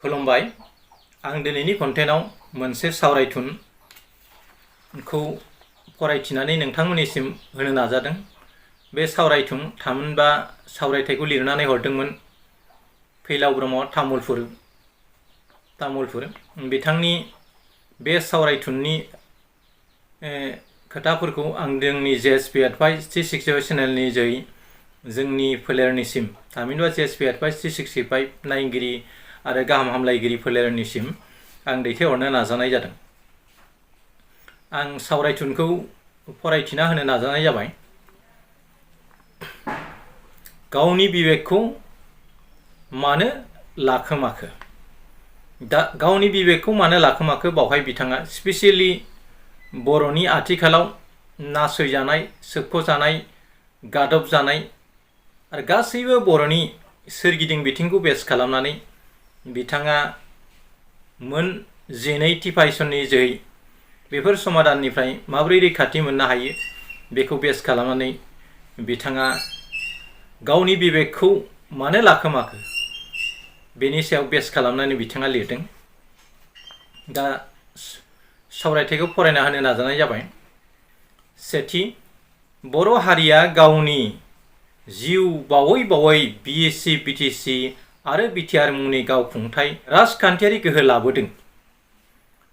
खुलुमबाय। आं दिनैनि कन्टेन्टआव मोनसे सावरायथुनखौ फरायथिनानै नोंथांमोननिसिम होनो नाजादों। बे सावरायथुन थामहिनबा सावरायथायखौ लिरनानै हरदोंमोन फैलाव ब्रह्म तामुलपुर। बिथांनि बे सावरायथुननि खोथाफोरखौ आं जोंनि जेएसपि एडभाइस 360 चेनेलनि जोहै जोंनि फोलेरनिसिम थामहिनबा जेएसपि एडभाइस 365 नायगिरि आरो गाहाम हामलायगिरि फोलेरनिसिम आं दैथायहरनो नाजानाय जादों। आं सावरायथुनखौ फरायथिना होनो नाजानाय जाबाय। गावनि बिबेकखौ मानो लाखोमाखो? दा गावनि बिबेकखौ मानो लाखोमाखो बावहाय बिथाङा स्पेसियेलि बर'नि आथिखालाव नासयजानाय, सोबख'जानाय, गादबजानाय आरो गासैबो बर'नि सोरगिदिं बिथिंखौ बेस खालामनानै बिथाङा मोन 12 फाइसननि जोहै बेफोर समाधाननिफ्राय माबोरै रैखाथि मोननो हायो बेखौ बेस खालामनानै बिथाङा गावनि बिबेकखौ मानो लाखोमाखो बेनि सायाव बेस खालामनानै बिथाङा लिरदों। दा सावरायथायखौ फरायना होनो नाजानाय जाबाय। सेथि, बर' हारिया गावनि जिउ बावै बिएसि, बिटिसि आरो बिटिआर मुंनि गावखुंथाय राजखान्थियारि गोहो लाबोदों।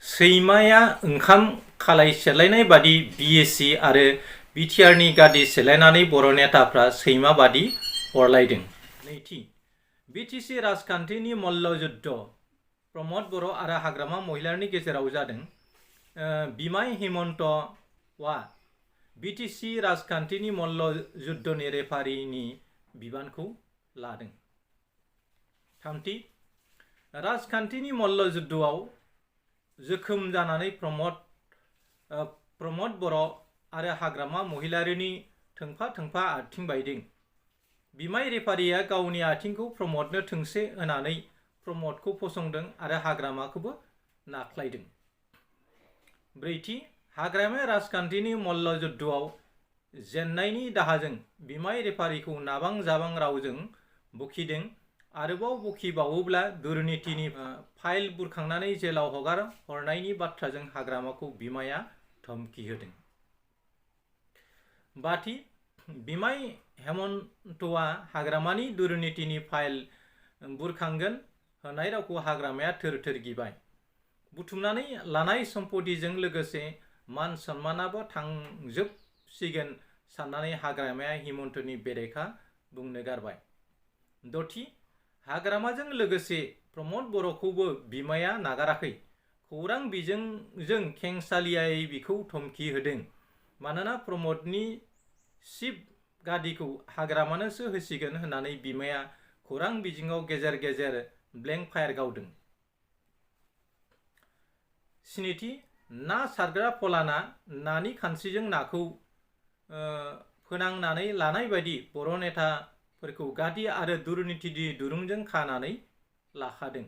सैमाया ओंखाम खालाय सेलायनाय बादि बिएसि आरो बिटिआरनि गादि सेलायनानै बर' नेताफ्रा सैमा बादि अरलायदों। नैथि, बिटिसि राजखान्थिनि मल्ल युद्ध प्रमद बर' आरो हाग्रामा महिलारनि गेजेराव जादों। बिमाय हेमन्तआ बिटिसि राजखान्थिनि मल्ल युद्धनि रेफारिनि बिबानखौ लादों। थामथि, राजखान्थिनि मल्ल युद्धआव जोखोम जानानै प्रमद बर' आरो हाग्रामा महिलारिनि थोंफा आथिं बायदों। बिमाय रेफारिया गावनि आथिंखौ प्रमदनो थोंसे होनानै प्रमदखौ फसंदों आरो हाग्रामाखौबो नाख्लायदों। ब्रैथि, हाग्रामाया राजखान्थिनि मल्ल युद्धआव जेननायनि दाहाजों बिमाय रेफारिखौ नाबां जाबां रावजों बखिदों। आरोबाव बखिबावोब्ला दुर्नीतिनि फाइल बुरखांनानै जेलाव हगार हरनायनि बाथ्राजों हाग्रामाखौ बिमाया धमकी होदों। बाथि, बिमाय हेमन्तआ हाग्रामानि दुर्नीतिनि फाइल बुरखांगोन होनाय रावखौ हाग्रामाया थोर थोर गिबाय। बुथुमनानै लानाय सम्पतिजों लोगोसे मान सन्मानाबो थांजोबसिगोन साननानै हाग्रामाया हेमन्तनि बेरेखा बुंनो गारबाय। दथि, हाग्रामाजों लोगोसे प्रमद बर'खौबो बिमाया नागाराखै। खौरां बिजोंजों खेंसालियायै बिखौ धमकी होदों। मानोना प्रमदनि चिफ गादिखौ हाग्रामानोसो होसिगोन होननानै बिमाया खौरां बिजोङाव गेजेर गेजेर ब्लेंक फायार गावदों। स्निथि, ना सारग्रा फलाना नानि खानस्रिजों नाखौ फोनांनानै लानाय बायदि बर' नेताफोरखौ गादि आरो दुर्नीतिनि दुरुंजों खानानै लाखादों।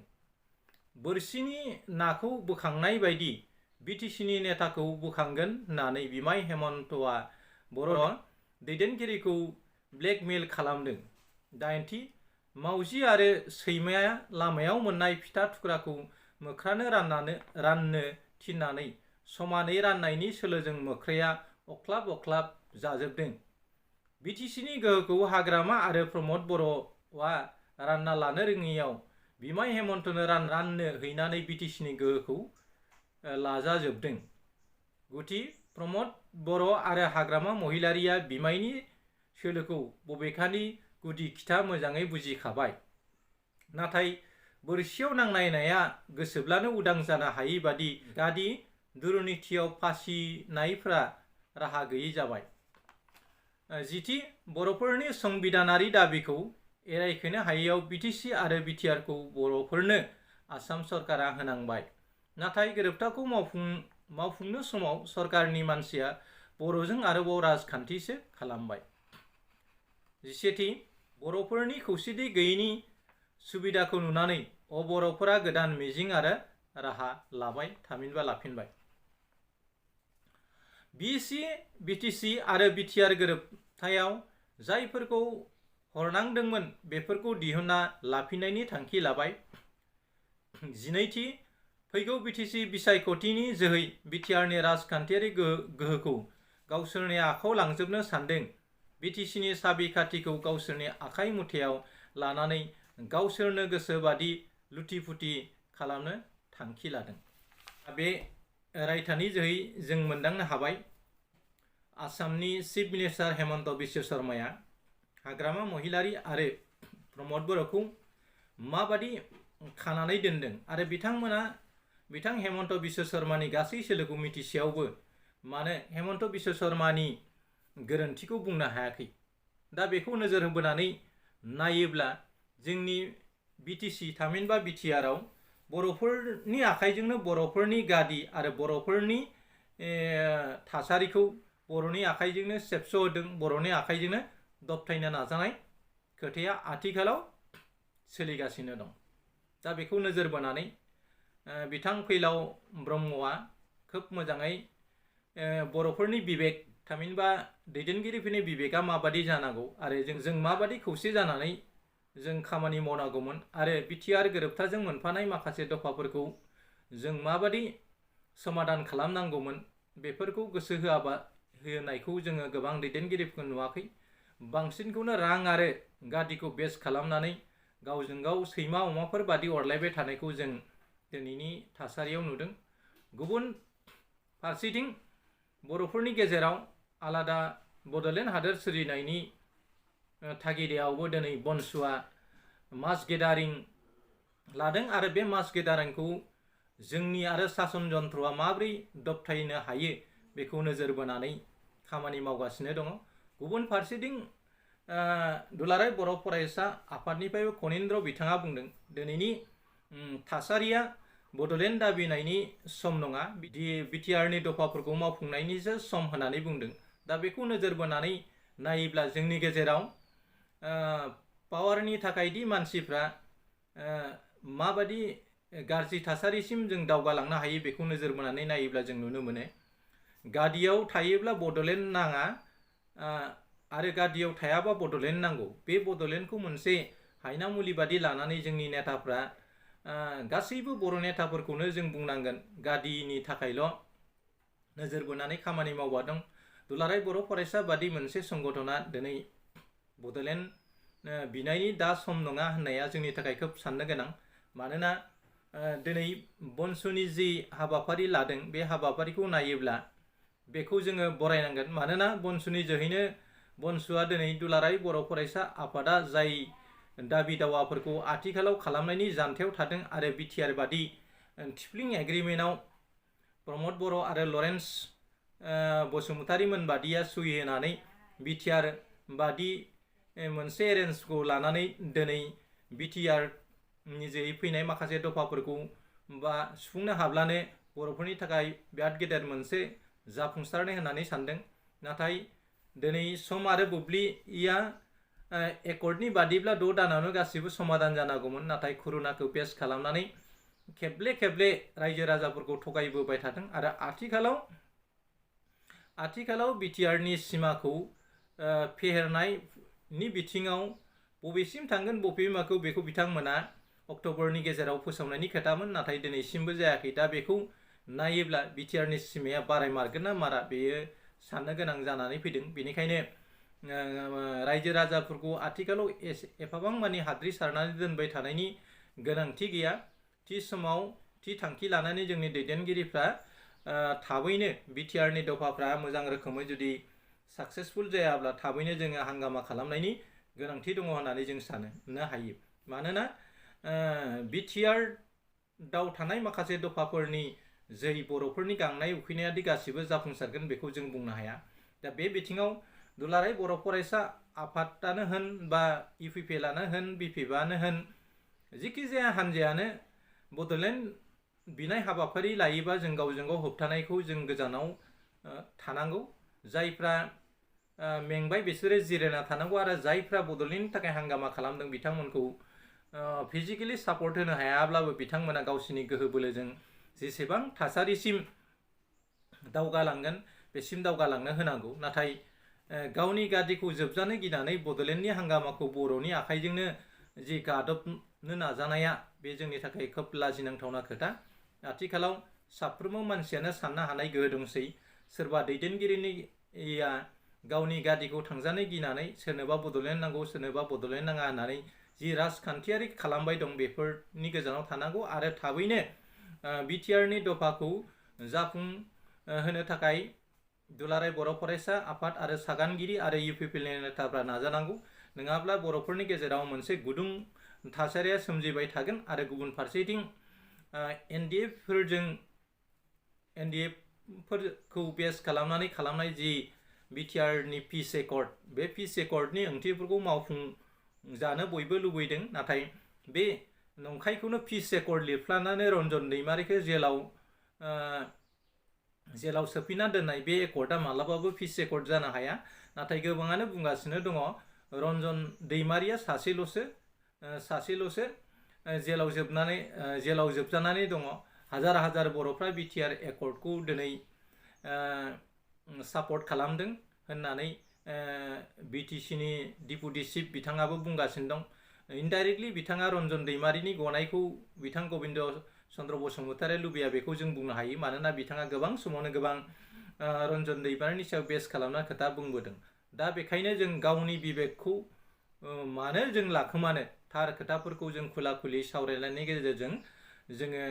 बोरसिनि नाखौ बोखांनाय बायदि बिटिसिनि नेताखौ बोखांगोन होननानै बिमाय हेमन्तआ बर' दैदेनगिरिखौ ब्लेकमेल खालामदों। दाइनथि, मावजि आरो सैमाया लामायाव मोननाय फिथा थुख्राखौ मोख्रानो राननो थिननानै समानै राननायनि सोलोजों मोख्राया अख्लाब अख्लाब जाजोबदों। बिटिसिनि गोहोखौ हाग्रामा आरो प्रमद बर'आ रानना लानो रोङैयाव बिमाय हेमन्तनो राननो हैनानै बिटिसिनि गोहोखौ लाजाजोबदों। गुथि, प्रमद बर' आरो हाग्रामा महिलारिया बिमायनि सोलोखौ बबेखानि गुदि खिथा मोजाङै बुजिखाबाय। नाथाय बोरसियाव नांनाय नाया गोसोब्लानो उदां जानो हायै बादि गादि दुर्नीतियाव फासिनायफ्रा राहा गैयै जाबाय। जिथि, बर'फोरनि संबिधानारि दाबिखौ एरायखोनो हायैयाव बिटिसि आरो बिटिआरखौ बर'फोरनो आसाम सरकारा होनांबाय। नाथाय गोरोबथाखौ मावफुंनो समाव सरकारनि मानसिया बर'जों आरोबाव राजखान्थिसो खालामबाय। जिसेथि, बर'फोरनि खौसेथि गैयैनि सुबिदाखौ नुनानै बर'फोरा गोदान मिजिं आरो राहा लाबाय थामहिनबा लाफिनबाय। बिएसि, बिटिसि आरो बिटिआर गोरोबथायाव जायफोरखौ हरनांदोंमोन बेफोरखौ दिहुनना लाफिननायनि थांखि लाबाय। जिनैथि फैगौ बिटिसि बिसायख'थिनि जोहै बिटिआरनि राजखान्थियारि गोहोखौ गावसोरनि आखायाव लांजोबनो सानदों। बिटिसिनि साबि खाथिखौ गावसोरनि आखाइ मुथायाव लानानै गावसोरनो गोसोबादि लुथि-फुथि खालामनो थांखि लादों। बे रायथानि जोहै जों मोनदांनो हाबाय आसामनि चिफ मिनिस्टार हेमन्त बिश्व शर्माया हाग्रामा महिलारी आरो प्रमद बर'खौ माबादि खानानै दोनदों आरो बिथां हेमन्त बिश्व शर्मानि गासै सोलोखौ मिथिसेयावबो मानो हेमन्त बिश्व शर्मानि गोरोन्थिखौ बुंनो हायाखै। दा बेखौ नोजोर होबोनानै नायोब्ला जोंनि बिटिसि थामहिनबा बिटिआरआव बर'फोरनि आखाइजोंनो बर'फोरनि गादि आरो बर'फोरनि थासारिखौ बर'नि आखाइजोंनो सेबस'होदों, बर'नि आखाइजोंनो दबथायनो नाजानाय खोथाया आथिखालाव सोलिगासिनो दं। दा बेखौ नोजोर बोनानै बिथां फैलाव ब्रह्मआ खोब मोजाङै बर'फोरनि बिबेक थामहिनबा दैदेनगिरिफोरनि बिबेकआ माबादि जानांगौ आरो जों माबादि खौसे जानानै जों खामानि मावनांगौमोन आरो बिटिआर गोरोबथाजों मोनफानाय माखासे दफाफोरखौ जों माबादि समाधान खालामनांगौमोन बेफोरखौ गोसो होनायखौ जोङो गोबां दैदेनगिरिफोरखौ नुवाखै। बांसिनखौनो रां आरो गादिखौ बेस खालामनानै गावजों गाव सैमा अमाफोर बादि अरलायबाय थानायखौ जों दिनैनि थासारियाव नुदों। गुबुन फारसेथिं बर'फोरनि गेजेराव आलादा बड'लेण्ड हादोर सोरजिनायनि थागिदायावबो दिनै बनसुआ मास गेदारिं लादों आरो बे मास गेदारिंखौ जोंनि आरो सासन जन्त्रआ माबोरै दबथायनो हायो बेखौ नोजोर बोनानै खामानि मावगासिनो दङ। गुबुन फारसेथिं दुलाराय बर' फरायसा आफादनिफ्रायबो खनीन्द्र बिथाङा बुंदों दिनैनि थासारिया बड'लेण्ड दाबिनायनि सम नङा, बिटिआरनि दफाफोरखौ मावफुंनायनिसो सम होननानै बुंदों। दा बेखौ नोजोर बोनानै नायोब्ला जोंनि गेजेराव पावारनि थाखायदि मानसिफ्रा माबादि गाज्रि थासारिसिम जों दावगालांनो हायो बेखौ नोजोर बोनानै नायोब्ला जों नुनो मोनो गादियाव थायोब्ला बड'लेण्ड नाङा आरो गादियाव थायाबा बड'लेण्ड नांगौ। बे बड'लेण्डखौ मोनसे हायनामुलि बादि लानानै जोंनि नेताफ्रा गासैबो बर' नेताफोरखौनो जों बुंनांगोन गादिनि थाखायल' नोजोर बोनानै खामानि मावबा दं। दुलाराय बर' फरायसा बादि मोनसे संगठना दिनै बड'लेण्ड बिनायनि दा सम नङा होननाया जोंनि थाखाय खोब साननो गोनां। मानोना दिनै बनसुनि जि हाबाफारि लादों बे हाबाफारिखौ नायोब्ला बेखौ जोङो बरायनांगोन। मानोना बनसुनि जोहैनो बनसुआ दिनै दुलाराय बर' फरायसा आफादा जाय दाबि दावाफोरखौ आथिखालाव खालामनायनि जानथायाव थादों आरो बिटिआर बादि थिफ्लिं एग्रिमेन्टआव प्रमद बर' आरो लरेन्स बसुमतारीमोन बादिया सहि होनानै बिटिआर बादि मोनसे एरेन्जखौ लानानै दिनै बिटिआरनि जोहै फैनाय माखासे दफाफोरखौ सुफुंनो हाब्लानो बर'फोरनि थाखाय बिराद गेदेर मोनसे जाफुंसारनाय होननानै सानदों। नाथाय दिनै सम आरो बुब्लिया एकर्डनि बादिब्ला 6 दानावनो गासिबो समाधान जानांगौमोन। नाथाय कर'नाखौ बेस खालामनानै खेबले खेबले रायजो राजाफोरखौ थगायबोबाय थादों आरो आथिखालाव बिटिआरनि सिमाखौ फेहेरनायनि बिथिङाव बबेसिम थांगोन बबेसिमखौ बेखौ बिथांमोना अक्ट'बरनि गेजेराव फोसावनायनि खोथामोन, नाथाय दिनैसिमबो जायाखै। दा बेखौ नायोब्ला बिटिआरनि सिमाया बारायमारगोन ना मारा बेयो साननो गोनां जानानै फैदों। बेनिखायनो रायजो राजाफोरखौ आथिखालाव एफाबां मानि हाद्रि सारनानै दोनबाय थानायनि गोनांथि गैया। थि समाव थि थांखि लानानै जोंनि दैदेनगिरिफ्रा थाबैनो बिटिआरनि दफाफ्रा मोजां रोखोमै जुदि साक्सेसफुल जायाब्ला थाबैनो जोङो हांगामा खालामनायनि गोनांथि दङ होननानै जों साननो हायो। मानोना बिटिआरआव थानाय माखासे दफाफोरनि जै बर'फोरनि गांनाय उखैनायादि गासिबो जाफुंसारगोन बेखौ जों बुंनो हाया। दा बे बिथिङाव दुलाराय बर' फरायसा आफादानो होन बा इउपिपिएलआनो होन बिपिएफआनो होन जिखि जाया हान्जायानो बड'लेण्ड बिनाय हाबाफारि लायोबा जों गावजों गाव होबथानायखौ जों गोजानाव थानांगौ। जायफ्रा मेंबाय बिसोरो जिरायना थानांगौ आरो जायफ्रा बड'लेण्डनि थाखाय हांगामा खालामदों बिथांमोनखौ फिजिकेलि सापर्ट होनो हायाब्लाबो बिथांमोना गावसिनि गोहो बोलोजों जेसेबां थासारिसिम दावगालांगोन बेसिम दावगालांनो होनांगौ। नाथाय गावनि गादिखौ जोबजानो गिनानै बड'लेण्डनि हांगामाखौ बर'नि आखाइजोंनो जि गादबनो नाजानाया बे जोंनि थाखाय खोब लाजिनांथावना खोथा। आथिखालाव साफ्रोमबो मानसियानो साननो हानाय गोहो दंसै। सोरबा दैदेनगिरिया गावनि गादिखौ थांजानो गिनानै सोरनोबा बड'लेण्ड नांगौ सोरनोबा बड'लेण्ड नाङा होननानै जि राजखान्थियारि खालामबाय दं बेफोरनि गोजानाव थानांगौ आरो थाबैनो बिटिआरनि दफाखौ जाफुंहोनो थाखाय दुलाराय बर' फरायसा आफाद आरो सागानगिरि आरो इउपिपिएलनि नेताफ्रा नाजानांगौ। नङाब्ला बर'फोरनि गेजेराव मोनसे गुदुं थासारिया सोमजिबाय थागोन आरो गुबुन फारसेथिं एनडिएफोरखौ बेस खालामनानै खालामनाय जि बिटिआरनि पिस एकर्ड, बे पिस एकर्डनि ओंथिफोरखौ मावफुंजानो बयबो लुबैदों। नाथाय बे नंखायखौनो पिस एकर्ड लिरफ्लानानै रन्जन दैमारिखौ जेलाव सोफिना दोननाय बे एकर्डआ मालाबाबो पिस एकर्ड जानो हाया। नाथाय गोबाङानो बुंगासिनो दङ रन्जन दैमारिया सासेल'सो जेलाव जोबजानानै दङ। हाजार हाजार बर'फ्रा बिटिआर एकर्डखौ दिनै सापर्ट खालामदों होननानै बिटिसिनि डिपुटि चिफ बिथाङाबो बुंगासिनो दं। इनडाइरेक्टलि बिथाङा रन्जन दैमारिनि गनायखौ बिथां गबिन्द चन्द्र बसुमतारिया लुबैया बेखौ जों बुंनो हायो। मानोना बिथाङा गोबां समावनो गोबां रन्जन दैमारिनि सायाव बेस खालामना खोथा बुंबोदों। दा बेखायनो जों गावनि बिबेकखौ मानो जों लाखोमानो, थार खोथाफोरखौ जों खुला खुलि सावरायनायनि गेजेरजों जोङो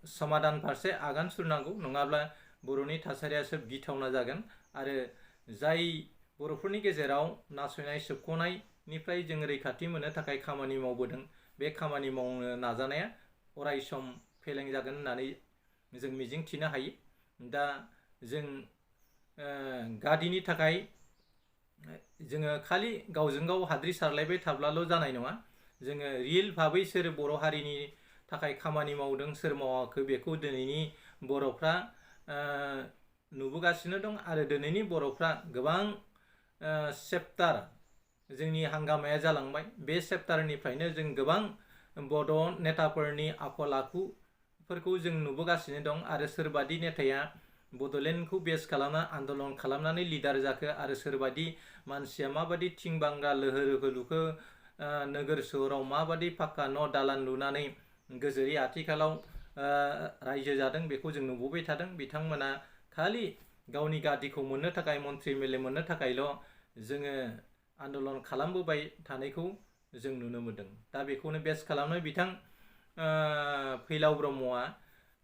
समाधान फारसे आगान सुरनांगौ। नङाब्ला बर'नि थासारियासो गिथावना जागोन आरो जाय बर'फोरनि गेजेराव नासयनाय सोबख'नायनिफ्राय जों रैखाथि मोननो थाखाय खामानि मावबोदों, बे खामानि मावनो नाजानाया अरायसम फेलें जागोन होननानै जों मिजिंथिनो हायो। दा जों गादिनि थाखाय जोङो खालि गावजों गाव हाद्रि सारलायबाय थाब्लाल' जानाय नङा। जोङो रियेल भाबै सोर बर' हारिनि थाखाय खामानि मावदों सोर मावाखै बेखौ दिनैनि बर'फ्रा नुबोगासिनो दं आरो दिनैनि बर'फ्रा गोबां चेप्टार जोंनि हांगामाया जालांबाय। बे चेप्टारनिफ्रायनो जों गोबां बड' नेताफोरनि आखल आखुफोरखौ जों नुबोगासिनो दं आरो सोरबादि नेताया बड'लेण्डखौ बेस खालामना आन्दलन खालामनानै लिडार जाखो आरो सोरबादि मानसिया माबादि थिं बांगा लोहो लोहो लुखो, नोगोर सोहोराव माबादि पाक्का न' दालान लुनानै गोजोरै आथिखालाव रायजो जादों बेखौ जों नुबोबाय थादों। बिथांमोना खालि गावनि गादिखौ मोननो थाखाय मन्त्रि एमएलए मोननो थाखायल' जोङो आन्दलन खालामबोबाय थानायखौ जों नुनो मोनदों। दा बेखौनो बेस खालामनो बिथां फैलाव ब्रह्मआ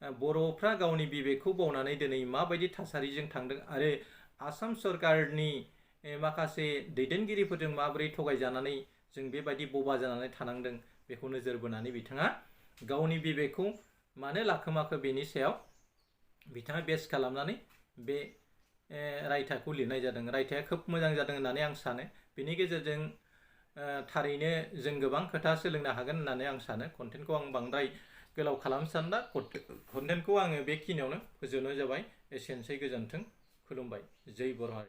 बर'फ्रा गावनि बिबेकखौ बावनानै दिनै माबायदि थासारिजों थांदों आरो आसाम सरकारनि माखासे दैदेनगिरिफोरजों माबोरै थगायजानानै जों बेबायदि बबा जानानै थानांदों बेखौ नोजोर बोनानै बिथाङा गावनि बिबेकखौ मानो लाखोमाखो बेनि सायाव बिथाङा बेस खालामनानै बे रायथाइखौ लिरनाय जादों। रायथाइया खोब मोजां जादों होननानै आं सानो। बेनि गेजेरजों थारैनो जों गोबां खोथा सोलोंनो हागोन होननानै आं सानो। कन्टेन्टखौ आं बांद्राय गोलाव खालामनो सानला, कन्टेन्टखौ आङो बेखिनियावनो फोजोबनाय जाबाय। एसेनोसै, गोजोन्थों, खुलुमबाय, जै बर' हारि।